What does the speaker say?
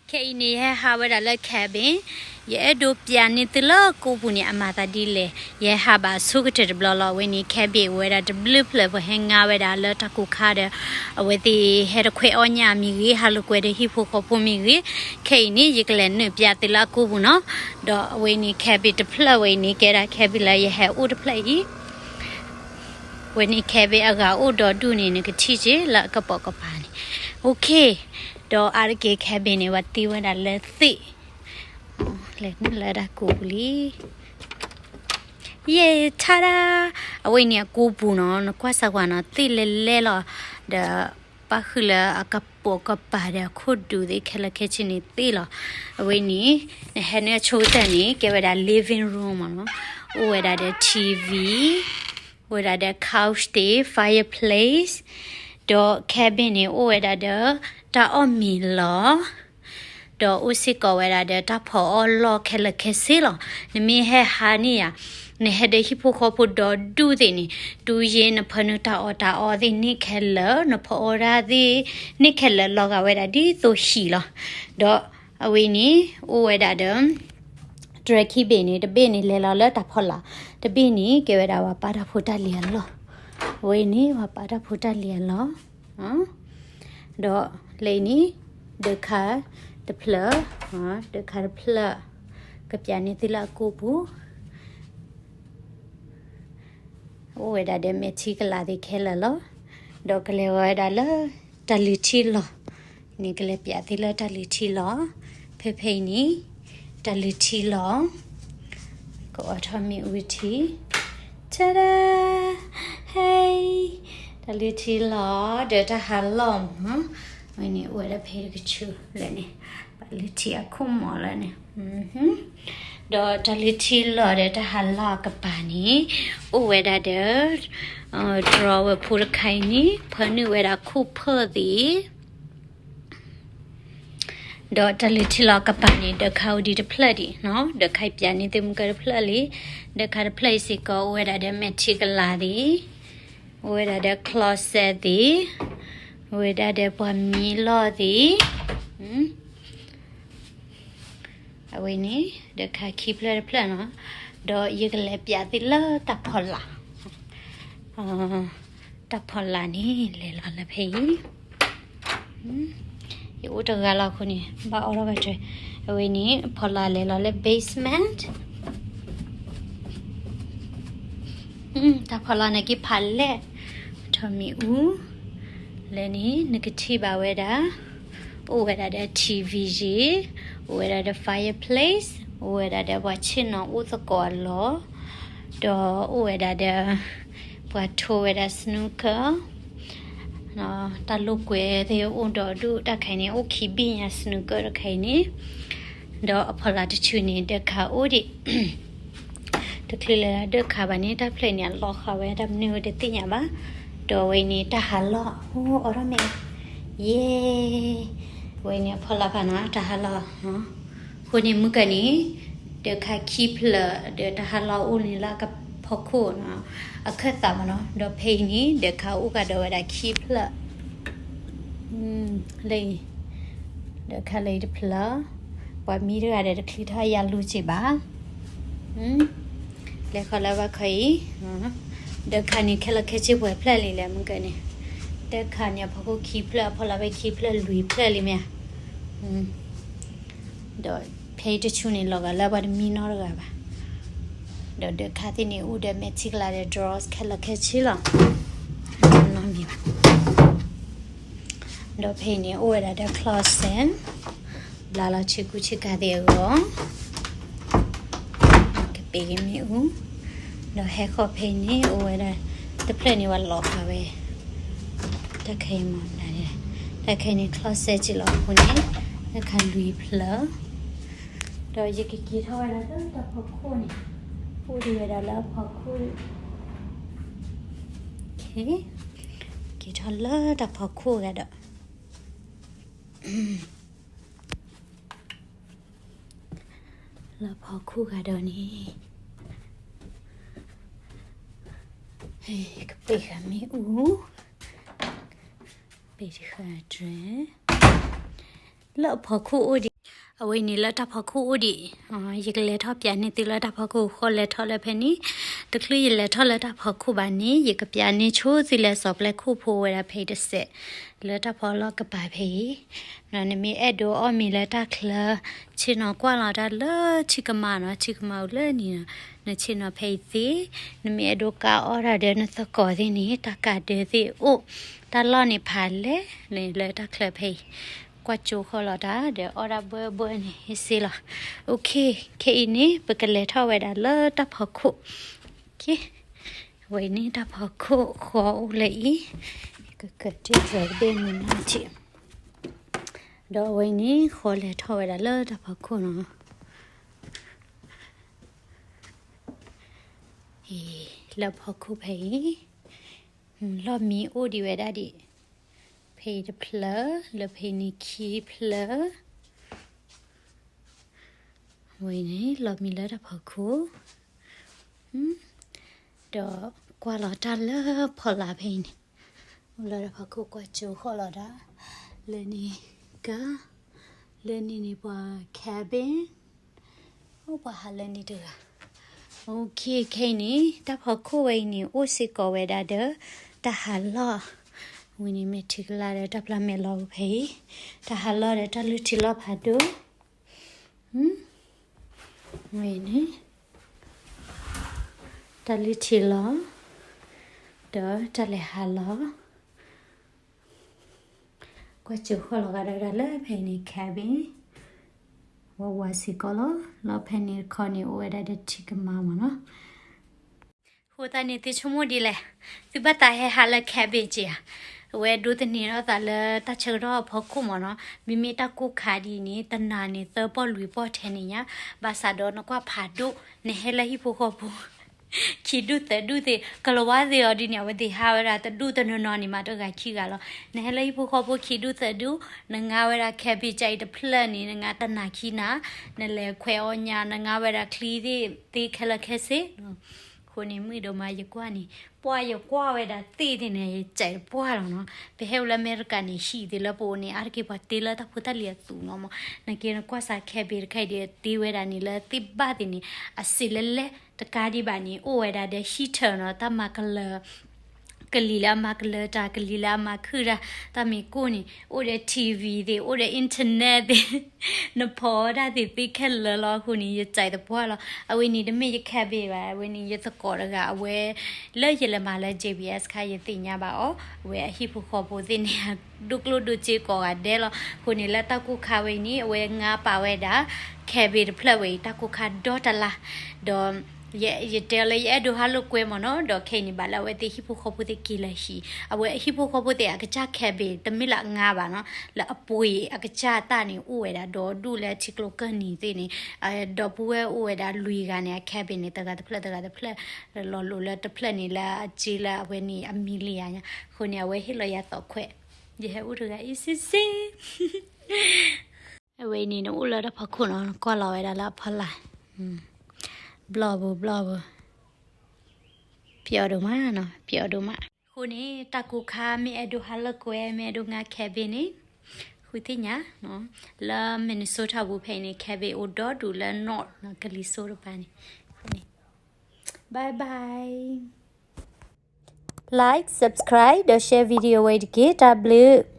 ခဲအံၤန့ၣ် ယဟဲဟးဝဲဒၣ်လၢ cabin, ယအဲၣ်ဒိးပျးန့ၢ်သုလၢကိးပူၤန့ၣ် အမၤသးဒ်လဲၣ်. ယဟဲဟးဘၣ်ဆိကတၢၢ်တဘျီလီၤ. အဝဲန့ၣ် cabin အိၣ်ဝဲဒၣ်တဘျုးဖျၢၣ် ပှၤဟဲငါဝဲဒၣ်လၢတၢ်ကိၢ်ခါဒီး အဝဲသ့ၣ်ဟဲတခွဲအီၣ်ညၣ်မ့ၢ်ဂ့ၤ, ဟးလိာ်ကွဲဒီးဟံၣ်ဖိဃီဖိမ့ၢ်ဂ့ၤ. ခဲအံၤန့ၣ် ယကလဲၤနုာ်ပျးသုလၢအကိးပူၤနီၤ. ဒီးအဝဲန့ၣ် cabin တဖျၢၣ်ဝဲအံၤန့ၣ် ကဲဒၣ် cabin လၢယဟဲအိၣ်တဖျၢၣ်အံၤ ဝဲန့ၣ် cabin အဂၤအိၣ်ဒီဒူၣ်န့ၣ် နကထံၣ်က့ၤလၢအကပိာ်ကပၤန့ၣ်. Okay, ဒီးအါတက့ၢ် cabin န့ၣ် ပှၤသံဝဲဒၣ်လၢသ့ၣ်, လဲၤနုာ်လၢတၢ်ကိးပူၤလံ. ယဲ ထါဒၣ်, အဝဲန့ၣ်အကိးပူၤနီၤ, နကွၢ်စၢ်ကွၢ်နီၤ, သ့ၣ်လဲၤလဲၤလီၤ, ဒီးပၣ်ဃုာ်လၢအကပိာ်ကပၤဒီးအခိၣ်ဒူၣ်သ့ၣ်ခဲလၢာ်ခဲဆ့န့ၣ်သ့ၣ်လီၤ. အဝဲန့ၣ် နဟဲနုာ်ဆိကတၢၢ်န့ၣ် ကဲဝဲဒၣ် living room မ့ၢ်နီၤ, အိၣ်ဝဲဒၣ်ဒီး TV, အိၣ်ဝဲဒၣ်ဒီး couch သ့ၣ် fireplace, ဒီး cabin န့ၣ် အိၣ်ဝဲဒၣ်ဒီး တၢ်အီၣ်မ့ၤလီၤ. ဒီးအိၣ်စ့ၢ်ကီးဝဲဒၣ်ဒီးတၢ်ဖီအီၣ်လီၢ်ခဲလၢာ်ခဲဆ့လီၤ. နမ့ၢ်ဟဲဟးန့ၢ်ယၤ, နဟဲဒီးဟံၣ်ဖိဃီဖိဒီဒူၣ်သ့ၣ်န့ၣ်, တူၢ်ယ့ၢ်နဖၢနုာ်တၢ်အီၣ်တၢ်အီသ့ၣ်န့ၣ်ခဲလၢာ်, နဖီအီၣ်တၢ်သ့ၣ်န့ၣ်ခဲလၢာ် လီၤဂာ်ဝဲဒၣ်ဒ်သိးဟံၣ်လီၤ. ဒီးအဝဲန့ၣ် အိၣ်ဝဲဒၣ်ဒီး တြဲၤခံဘ့ၣ်န့ၣ်, တဘ့ၣ်န့ၣ် လဲၤလီၤလၢတၢ်ဖီလာ်, တဘ့ၣ်န့ၣ် ကဲဝဲဒၣ်ပှၤပာ်တၢ်ဖိတၢ်လံၤအလီၢ်. အဝဲန့ၣ် ပှၤပာ်တၢ်ဖိတၢ်လံၤအလီၢ်. ဒီးလၢအံၤန့ၣ် ဒၢးခါတဖျၢၣ်, ဒၢးခါတဖျၢၣ် ကပျးန့ၢ်သုလၢအကိးပူၤ, အိၣ်ဝဲဒၣ်ဒီးမဲာ်ထံကလၤသ့ၣ်ခဲလၢာ်လီၤ. ဒီးကလဲၤဝဲဒၣ်လၢတၢ်လုၢ်ထံလီၢ်, န့ၣ်ကလဲၤပျးသုလၢတၢ်လုၢ်ထံလီၢ်, ဖဲဖဲအံၤန့ၣ် တၢ်လုၢ်ထံလီၢ် ကအိးထီၣ်မ့ၣ်အူထံ, ထါဒၣ်, ဟဲ, တၢ်လုၢ်ထံလီၢ် ဒီးတၢ်ဟးလီၢ်မ့ၢ်နီၤ, ဝဲန့ၣ်အိၣ်ဝဲဒၣ်ဖဲတကဆူၣ်လၢန့ၣ်, ပလုၢ်ထံအခိၣ်မီၢ်လၢန့ၣ်, ဒီးတၢ်လုၢ်ထံလီၢ်ဒီးတၢ်ဟးလီၢ်အကပၤန့ၣ် အိၣ်ဝဲဒၣ်ဒီး drawer ဖိတခါအံၤန့ၣ် ဖၢနုာ်ဝဲဒၣ်ခိၣ်ဖၢၣ်သ့ၣ် ဒီးတၢ်လုၢ်ထံလီၢ်အကပၤန့ၣ် ဒၢးခါအိၣ်ဒံးတဖျၢၣ်ဒံးနီၤ, ဒၢးခါအံၤပျးန့ၢ်သုမုၢ်ကၢတဖျၢၣ်လံ, ဒၢးခါတဖျၢၣ်အံၤစ့ၢ်ကီး အိၣ်ဝဲဒၣ်ဒီးမဲာ်ထံကလၤသ့ၣ်, အိၣ်ဝဲဒၣ်ဒီး closet သ့ၣ်, အိၣ်ဝဲဒၣ်ဒီးပှၤမံလီၢ်သ့ၣ်, အဝဲန့ၣ် ဒၢးခါခံဖျၢၣ်တဖျၢၣ်နီၤ, ဒီးယကလဲၤပျးသုလၢတၢ်ဖီလာ် တၢ်ဖီလာ်န့ၣ် လဲၤလီၤလၢဖဲအံၤ, ယအိၣ်တဂၤလီၤအဃိန့ၣ် ဘၣ်အိးထီၣ်ဘၣ်ထွဲ, အဝဲန့ၣ် ဖီလာ်လဲၤလီၤလၢ basement, တၢ်ဖီလာ်န့ၣ်က့ၤဖးလဲၢ်, ထီၣ်မ့ၣ်အူ, လၢန့ၣ် နကထံၣ်ဘၣ်ဝဲဒၣ် အိၣ်ဝဲဒၣ်ဒီး TV ယ့ၣ်, အိၣ်ဝဲဒၣ်ဒီး fireplace, အိၣ်ဝဲဒၣ်ဒီးပှၤဆ့ၣ်နီၤအိၣ်သကိးအလီၢ်, ဒီးအိၣ်ဝဲဒၣ်ဒီး ပှၤထိဝဲဒၣ် snooker, တၢ်လိာ်ကွဲသ့ၣ်အိၣ်ဒီးဒူၣ် တၢ်ခါအံၤန့ၣ် အိၣ်ခံဘ့ၣ်ညါ snooker တခါအံၤန့ၣ်, ဒီးအဖီလာ်တဆူန့ၣ် ဒၢးခါအိၣ်ဒံး တချုးလဲၤဒၢးခါဘၣ်န့ၣ် တၢ်ဖျၢၣ်န့ၣ် အလီၤဃာ်ဝဲ တၢ်မနုၤဝဲတသ့ၣ်ညါဘၣ်, ဒီးအဝဲန့ၣ် တၢ်ဟးလီၢ် အိၣ်အီထီၣ်မ့ၢ်, ယ့, အဝဲန့ၣ်အဖီလာ်ဖးနီၤ တၢ်ဟးလီၢ်, အဃိန့ၣ်မုၢ်ကၢန့ၣ် ဒၢးခါခံဖျၢၣ် ဒီးတၢ်ဟးလီၢ်အိၣ်န့ၣ်လၢအကဖီခိၣ်နီၤ, အခၢၣ်သးမ့ၢ်နီၤ, ဒီးဖဲအံၤန့ၣ် ဒၢးခါအိၣ်ကဒီးဝဲဒၣ်ခံဖျၢၣ် လၢအံၤ, ဒၢးခါလၢအံၤတဖျၢၣ်, ပှၤမံတဂၤဒီးတချုးထီၣ်ယၤလူၤစ့ၢ်ဘၣ်, လဲၤဃီၤလၢဘၣ်ခီအံၤ, ဒၢးခါန့ၣ် ခဲလၢာ်ခဲဆ့ပှဲၤဖျၢၣ်လံလဲၣ် မုၢ်ကၢန့ၣ်, ဒၢးခါန့ၣ် အဖီခိၣ်ခံဖျၢၣ် အဖီလာ်ဖဲခံဖျၢၣ်လွံၢ်ဖျၢၣ်လံမ့ၢ်ဧါ, ဒီးဖဲအံၤတဆူန့ၣ် လီၤဂာ်လၢပှၤတမံနီတဂၤဘၣ်, ဒီးဒၢးခါသ့ၣ်န့ၣ် အိၣ်ဒီးမဲာ်ထံကလၤဒီး drawers ခဲလၢာ်ခဲဆ့လီၤ, နီတမံၤဘၣ် ဒီးဖဲအံၤန့ၣ် အိၣ်ဝဲဒၣ်ဒီး closet, ဘျးလီၤဆ့ကူဆ့ကၤသ့ၣ်အဂီၢ်, ကပ့ၤက့ၤမ့ၣ်အူ, ဒီးဟဲဃီၤဖဲအံၤန့ၣ် အိၣ်ဝဲဒၣ် တဖျၢၣ်န့ၣ် ပှၤလီၤဃာ်ဝဲ တၢ်ခဲအံၤမ့ၢ်ဒၣ်, တၢ်ခဲအံၤန့ၣ် closet က့လီၤအဃိန့ၣ် တၢ်ခါလွံၢ်ဖျၢၣ်, ဒီးယကက့ၤထီၣ်ဝဲဒၣ်လၢတၢ်ဖီခိၣ်န့ၣ်, အိၣ်ဒံးဝဲဒၣ်လၢအဖီခိၣ်, က့ၤထီၣ်လၢတၢ်ဖီခိၣ်ဂၤဒီး လၢဖီခိၣ်ဂၤဒီးန့ၣ်, ကပ့ၤဃာ်မ့ၣ်အူ, ပ့ၤဃာ်တြဲၤ, လၢအဖီခိၣ်အိၣ်ဒံး အဝဲအံၤန့ၣ်လၢတၢ်ဖီခိၣ်အိၣ်ဒံး, ယကလဲၤထီၣ်ပျးန့ၢ်သုလၢတၢ်ဖီခိၣ် ဃီလဲၤထီၣ်လၢဖဲန့ၣ်, တချုးယလဲၤထီၣ်လၢတၢ်ဖီခိၣ်ဘၣ်န့ၣ် ယကပျးန့ၢ်ဆိသုလၢစီၤပျဲခိၣ်ဖိဝဲဒၣ်ဖဲအံၤတစဲး, လၢတၢ်ဖီလီၢ်ကပၤဖဲအံၤ, နမ့ၢ်အဲၣ်ဒိးအီၣ်မ့ၤလၢတၢ်ချၢ, ဆ့ၣ်နီၤကွၢ်လီၤတၢ်လၢထံကမါနီၤ, ထံကမါအိၣ်လၢနံၤနီၤ, နဆ့ၣ်နီၤဖဲအံၤသ့, နမ့ၢ်အဲၣ်ဒိးကါအီၣ်တၢ်ဒီးနသကိးသ့ၣ်န့ၣ် တၢ်ကးဒၢသ့ၣ်အိၣ်, တၢ်လီၢ်န့ၣ်ဖးလဲၢ်န့ၣ်လၢတၢ်ချၢဖဲအံၤ, ကွၢ်ကၠိဃီလီၤတၢ် ဒီးအီၣ်ဒၣ်ဘၢဘၢန့ၣ် ဟ့ၣ်စ့လီၤ. အိၣ်ခ့, ခဲအံၤန့ၣ် ပကလဲၤထီၣ်ဝဲဒၣ်လၢတၢ်ဖီခိၣ်, အဝဲန့ၣ်တၢ်ဖီခိၣ်ဃီအိၣ်လၢအံၤ, ကကတ့ၢ်စၢၤတဘ့ၣ်မုၢ်နၤထံး, ဒီးအဝဲန့ၣ်ဃီလဲၤထီၣ်ဝဲဒၣ်လၢတၢ်ဖီခိၣ်နီၤ. လၢဖီခိၣ်ဖဲအံၤ, လီၢ်မံအိၣ်ဒံးဝဲဒၣ်ဒံး, ဖဲအံၤတဖျၢၣ်, လၢဖဲအံၤန့ၣ်ခံဖျၢၣ်, ဝဲန့ၣ်လီၢ်မံလၢတၢ်ဖီခိၣ်, ဒီးကွၢ်လီၤတၢ်လၢဖီလာ်ဖဲအံၤန့ၣ်, အိၣ်လၢတၢ်ဖီခိၣ်ကွၢ်ကၠိဃီလီၤတၢ်, လၢန့ၣ်ကါ, လၢန့ၣ်န့ၣ်ပှၤ cabin, အိၣ်ပှၤဟးလၢန့ၣ်တဂၤ, အိၣ်ခ့ခဲအံၤန့ၣ် တၢ်ဖီခိၣ်ဝဲအံၤန့ၣ် အိၣ်စ့ၢ်ကီးဝဲဒၣ်ဒီး တၢ်ဟးလီၢ်, ဝဲန့ၣ်မ့ၢ်ထံကလါဒီးတၢ်ပျၢ်မဲာ်လီၤဖဲအံၤ, တၢ်ဟးလီၢ်ဒီးတၢ်လုၢ်ထံလီၢ်ဖးဒိၣ် ဝဲန့ၣ်, တၢ်လုၢ်ထံလီၢ်, ဒီးတၢ်လဲၤဟးလီၢ်, ကွၢ်ကၠိဃီလီၤဂာ်ဒီးဒၣ်လၢဖဲအံၤန့ၣ် cabin, ဝဲဝါစ့ၢ်ကီးလီၤ, လီၤဖဲန့ၣ်တခီန့ၣ် အိၣ်ဝဲဒၣ်ဒီးထံကမါမ့ၢ်နီၤ. အဃိသတးန့ၣ် သုဆိကမိၣ်ဒ်လဲၣ်, သုဘၣ်သးဟဲဟးလၢ cabin က့ၤဧါ, အဝဲဒိးသန့ၤထီၣ်သးလၢတၢ်ဆၢကတီၢ်အဖီခိၣ်မ့ၢ်နီၤ, မ့မ့ၢ်တၢ်ကိၢ်ခါဒ်အံၤန့ၣ် တနၤန့ၣ် သၢပီၢ်လွံၢ်ပီၢ်ထဲန့ၣ်ညါ, ဘၣ်ဆၣ်ဒီးနကွၢ်ဖးဒိၣ်, နဟဲလၢဟံၣ်ဖိဃီဖိ ခံဒူၣ်သၢဒူၣ်သ့ၣ်, ကလၤဝါသ့ၣ်အီၤဒ်န့ၣ် အဝဲသ့ၣ်ဟးဝဲဒၣ်တဒူၣ်တနီၤနီၤန့ၣ် မးတဂၤခံဂၤလီၤ. နဟဲလၢဟံၣ်ဖိဃီဖိခံဒူၣ်သၢဒူၣ်, နငါဝဲဒၣ် cabin ကအံၤတဖျၢၣ်န့ၣ် နငါတနၤခံနၤ, နလဲၤခွဲးအီၣ်ညါ နငါဝဲဒၣ်ချံသ့ၣ်သ့ခဲလၢာ်ခဲဆ့, အဃိန့ၣ် မုၢ်ဒိၣ်မးယကွၢ်န့ၣ် ပှၢ်ယကွၢ်ဝဲဒၣ်သ့ၣ်သ့ၣ်န့ၣ် ယစံးတပှၢ်လီၤနီၤ. ပဟဲအိၣ်လၢအမဲရကၤန့ၣ် ဟံၣ်သ့ၣ်လၢပအိၣ်န့ၣ် အါတက့ၢ်ပှၤတ့လၢတၢ်ဖိတၢ်လံၤအသူးလီၤမး, နက့နကွၢ်စး cabin တခါအံၤဒီးတ့ဝဲဒၣ်န့ၣ်လၢသ့ၣ်ဘၣ်သ့ၣ်န့ၣ် အစံးလဲၤလဲၤတကးဒံးဘၣ်န့ၣ် အိၣ်ဝဲဒၣ်ဒီး heater နီၤ, တၢ်မၤကလၢၤ ကလံၤလၢအမၤကလၢၤတၢ် ကလံၤလၢအမၤခုၣ်တၢ် တၢ်မ့ၢ်ကိၢ်န့ၣ် အိၣ်ဒီး TV သ့ၣ် အိၣ်ဒီး internet သ့ၣ် နဖီတၢ်သ့ၣ်သ့ခဲလၢာ်လီၤ. အဃိန့ၣ် ယစံးတပှၢ်လီၤ. အဝဲန့ၣ်တမ့ၢ်ယ cabin ဘၣ်, အဝဲန့ၣ်ယသကိးတဂၤ အဝဲ လၢယလဲၤမၤလၢ JBS ခါ ယသ့ၣ်ညါဘၣ်အီၤ, အဝဲအဟံၣ်ဖိဃီဖိသ့ၣ်န့ၣ် ဒိၣ်ကျိၣ်ဒိၣ်စ့ကိးဂၤဒဲးလီၤ. အဃိန့ၣ် လၢတၢ်ကိၢ်ခါဝဲအံၤန့ၣ် အဝဲငါပာ်ဝဲဒၣ် cabin တဖျၢၣ်ဝဲအံၤ တၢ်ကိၢ်ခါဒီတလါ, ဒီး ယတဲလၢယအဲၣ်ဒိးဟးလိာ်ကွဲမ့ၢ်နီၤ, ဒီးခဲအံၤန့ၣ် ဘၣ်လၢအဝဲသ့ၣ်ဟံၣ်ဖိဃီဖိသ့ၣ်က့ၤလၢဟံၣ်, အဝဲအဟံၣ်ဖိဃီဖိသ့ၣ်အကစၢ် cabin တမ့ၢ်လၢအငါဘၣ်နီၤ, လၢအပှ့ၤအကစၢ်တၢ်န့ၣ် အိၣ်ဝဲဒၣ်ဒီဒူၣ်လၢထံကျိကၢၢ်နံၤသ့ၣ်န့ၣ်, ဒီပုၢ်ဝဲၢ်အိၣ်ဝဲဒၣ်လွံၢ်ဂၤန့ၣ် အ cabin န့ၣ် တဂၤတဖျၢၣ်တဂၤတဖျၢၣ်, လီၤလိာ်လၢတဖျၢၣ်န့ၣ်လၢအစ့လၢအဝဲန့ၣ် အ million ညါ, အဃိန့ၣ် အဝဲဟ့ၣ်လီၤယၤသီခွဲး, ယဟဲအိၣ်တဂၤအံၤစ့စ့ အဝဲအံၤန့ၣ် နအိၣ်လၢတၢ်ဖီခိၣ်နီၤ, နကွၢ်လီၤဝဲဒၣ်လၢအဖီလာ်, ဘျီၣ်ဘိဘျီၣ်ဘိ, ပျီဒိၣ်မးနီၤ, ပျီဒိၣ်မး. အဃိန့ၣ် တၢ်ကိၢ်ခါမ့ၢ်အဲၣ်ဒိးဟးလိာ်ကွဲ မ့ၢ်အဲၣ်ဒိးငါ cabin န့ၣ်, ဃုသ့ၣ်ညါ, လၢ Minnesota ပူၤဖဲအံၤန့ၣ် cabin အိၣ်ဒီဒူၣ်လၢ North နီၤ, ကလံၤစိးတပၤန့ၣ်, အဃိန့ၣ် bye bye. Like, subscribe ဒီး share video ဝဲတက့ၢ်. တၢ်ဘျုး.